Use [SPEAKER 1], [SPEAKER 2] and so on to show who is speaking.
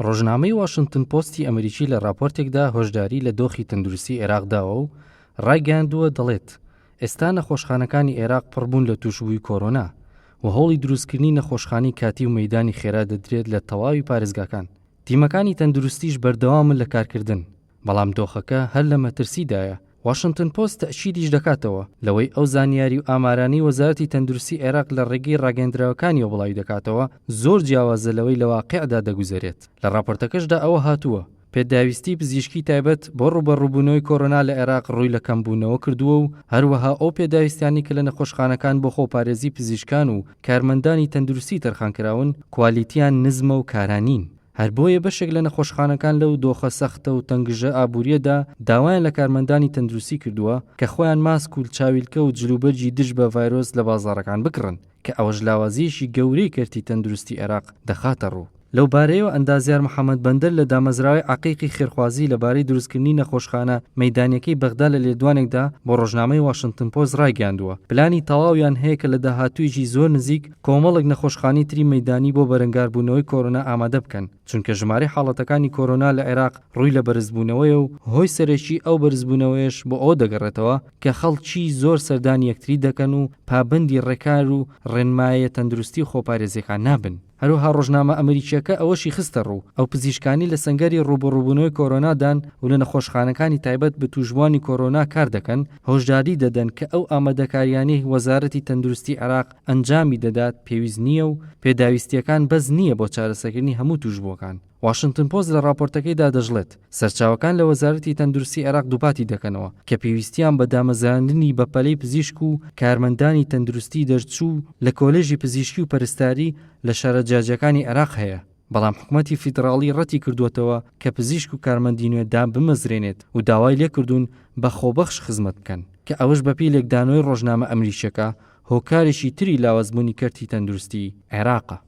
[SPEAKER 1] ڕۆژنامەی واشنتن پۆستی ئەمریکی لە ڕاپۆرتێکدا هۆشداری لە دۆخی تەندروستی عێراق داوە و ڕایگەیاندووە دەڵێت، ئێستا نەخۆشخانەکانی عێراق پڕبوون لە تووشبووی کۆرۆنا و هەوڵی دروستکردنی نەخۆشخانەی کاتی و مەیدانی خێرا دەدرێت لە تەواوی پارێزگاکان. تیمەکانی تەندروستیش بەردەوامن لە کارکردن، بەڵام دۆخەکە هەر لە مەترسیدایە. واشنتن پۆست تەئکیدیش دەکاتەوە لەوەی ئەو زانیاری و ئامارانەی وەزارەتی تەندروستی عێراق لە ڕێگەی ڕاگەیەندراوەکانیەوە بڵاویدەکاتەوە زۆر جیاوازە لەوەی لە واقیعدا دەگوزەرێت. لە ڕاپۆرتەکەشدا ئەوە هاتووە، پێداویستی پزیشکی تایبەت بۆ ڕووبەڕووبوونەوەی کۆرۆنا لە عێراق ڕووی لە کەمبوونەوە کردووە و هەروەها ئەو پێداویستیانەی کە لە نەخۆشخانەکان بۆ خۆپارێزی پزیشکان و کارمەندانی تەندروستی تەرخانکراون کوالیتیان نزمە و کارا نین. هەر بۆیە بەشێک لە نەخۆشخانەکان لەو دۆخە سەختە و تەنگژە ئابوورییەدا داوایان لە کارمەندانی تەندروستی کردووە کە خۆیان ماسک و چاویلکە و جلوبەرگی دژ بە ڤایرۆس لە بازاڕەکان بکڕن کە ئەوەش لاوازییەکی گەورەی کەرتی تەندروستی عێراق دەخاتە ڕوو. لەو بارەیەوە ئەندازیار محەمەد بەندەر لە دامەزراوەی عەقیقی خێرخوازی لەبارەی دروستکردنی نەخۆشخانە مەیدانییەکەی بەغدا لە لێدوانێکدا بۆ ڕۆژنامەی واشنتن پۆست ڕایگەیاندووە پلانی تەواویان هەیە کە لە داهاتوویەکی زۆر نزیک کۆمەڵێک نەخۆشخانەی تری مەیدانی بۆ بەرەنگاربوونەوەی کۆرۆنا ئامادە بکەن، چونکە ژمارەی حاڵەتەکانی کۆرۆنا لە عێراق ڕووی لە بەرزبوونەوەیە و هۆی سەرەکی ئەو بەرزبوونەوەیەش بۆ ئەوە دەگەڕێتەوە کە خەڵکی زۆر سەردانی یەکتری دەکەن و پابەندی ڕێکار و ڕێنمایە تەندروستی و خۆپارێزییەکان نابن. هەروەها ڕۆژنامە ئەمریکییەکە ئەوەشی خستەڕوو، ئەو پزیشکانەی لە سەنگەری ڕووبەڕووبوونەوەی کۆرۆنادان و لە نەخۆشخانەکانی تایبەت بە تووشبووانی کۆرۆنا کار دەکەن، هۆشداری دەدەن کە ئەو ئامادەکارییانەی وەزارەتی تەندروستی عێراق ئەنجامی دەدات پێویست نییە و پێداویستییەکان بەس نییە بۆ چارەسەرکردنی هەموو تووشبووەکان. واشنتن پۆست لە ڕاپۆرتەکەیدا دەشڵێت، سەرچاوەکان لە وەزارەتی تەندروستی عێراق دووپاتی دەکەنەوە کە پێویستیان بە دامەزراندنی بەپەلەی پزیشک و کارمەندانی تەندروستی دەرچوو لە کۆلێژی پزیشکی و پەرستاری لە شارە جیاجیاکانی عێراق هەیە، بەڵام حکومەتی فیدڕاڵی ڕەتی کردووەتەوە کە پزیشک و کارمەندی نوێ دابمەزرێنێت و داوای لێکردوون بە خۆبەخش خزمەت بکەن، کە ئەوەش بەپێی لێکدانەوەی ڕۆژنامە ئەمریکییەکە هۆکارێکی تری لاوازبوونی کەرتی تەندروستی عێراقە.